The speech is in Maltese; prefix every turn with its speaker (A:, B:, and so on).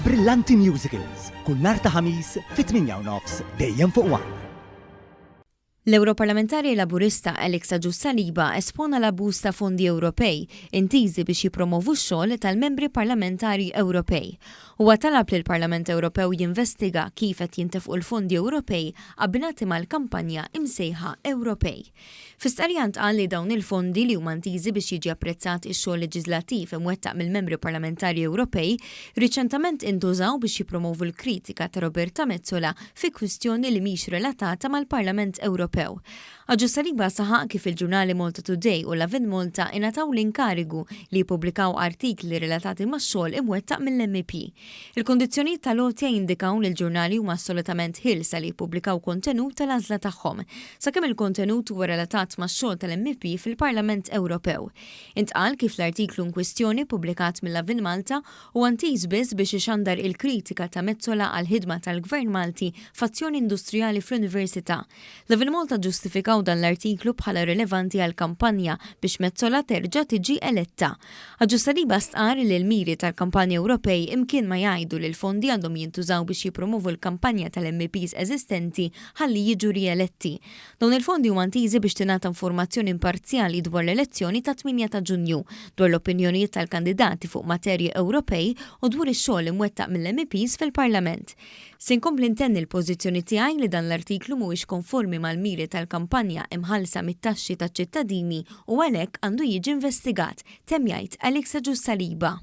A: Brillanti Musicals, kull nhar ta' Ħamis fit-8 u nofs dejjem fuq One.
B: L-Ewroparlamentari Laburista Alex Agius Saliba espona l-abbuż ta' fondi Ewropej intiżi biex jippromovu x-xogħol tal-Membri Parlamentari Ewropej. Huwa talab lill-Parlament Ewropew jinvestiga kif qed jintefqu l-fondi Ewropej abbinati mal-kampanja imsejħa Ewropej. Fi stqarrija ntqal li dawn il-fondi, li huma intiżi biex jiġi apprezzat ix-xogħol leġiżlattiv imwettaq mill-Membri Parlamentari Ewropej, riċentament intużaw biex jippromovu l-kritika ta' Roberta Metsola fi kwistjoni li mhix relatata mal-Parlament Ewropew. Agius Saliba saħaq kif il-ġurnali Malta Today u Lovin Malta ingħataw l-inkarigu li jippubblikaw artikli relatati max-xogħol imwettaq mill-MEP. Il-kundizzjonijiet tal-għotja jindikaw li l-ġurnali huma assolutament ħielsa li jippubblikaw kontenut tal-għażla tagħhom, sakemm il-kontenut huwa relatat max-xogħol tal-MEP fil-Parlament Ewropew. Intqal kif l-artiklu inkwistjoni ppubblikat mill-Lovin Malta huwa intiż biss biex ixandar il-kritika ta' Metsola għall-ħidma tal-Gvern Malti f'azzjoni industrijali fl-Università. Lovin Malta ġġustifikaw dan l-artiklu bħala rilevanti għall-kampanja biex Metsola terġa' tiġi eletta. Agius Saliba stqarr li l-miri tal-kampanji Ewropej imkien ma jgħidu li l-fondi għandhom jintużaw biex jippromovu l-kampanja tal-MEPs eżistenti ħalli jiġu rieletti. Dawn il-fondi huma intiżi biex tingħata informazzjoni imparzjali dwar l-elezzjoni tat-tmienja ta' Ġunju, dwar l-opinjonijiet tal-kandidati fuq materji Ewropej u dwar ix-xogħol imwettaq mill-MEPs fil-Parlament. Se nkompli ntenni l-pożizzjoni tiegħi li dan l-artiklu mhuwiex konformi mal-miri tal-kampanja imħallsa mit-taxxi taċ-ċittadini u għalhekk għandu jiġi investigat, temm jgħid Alex Agius Saliba.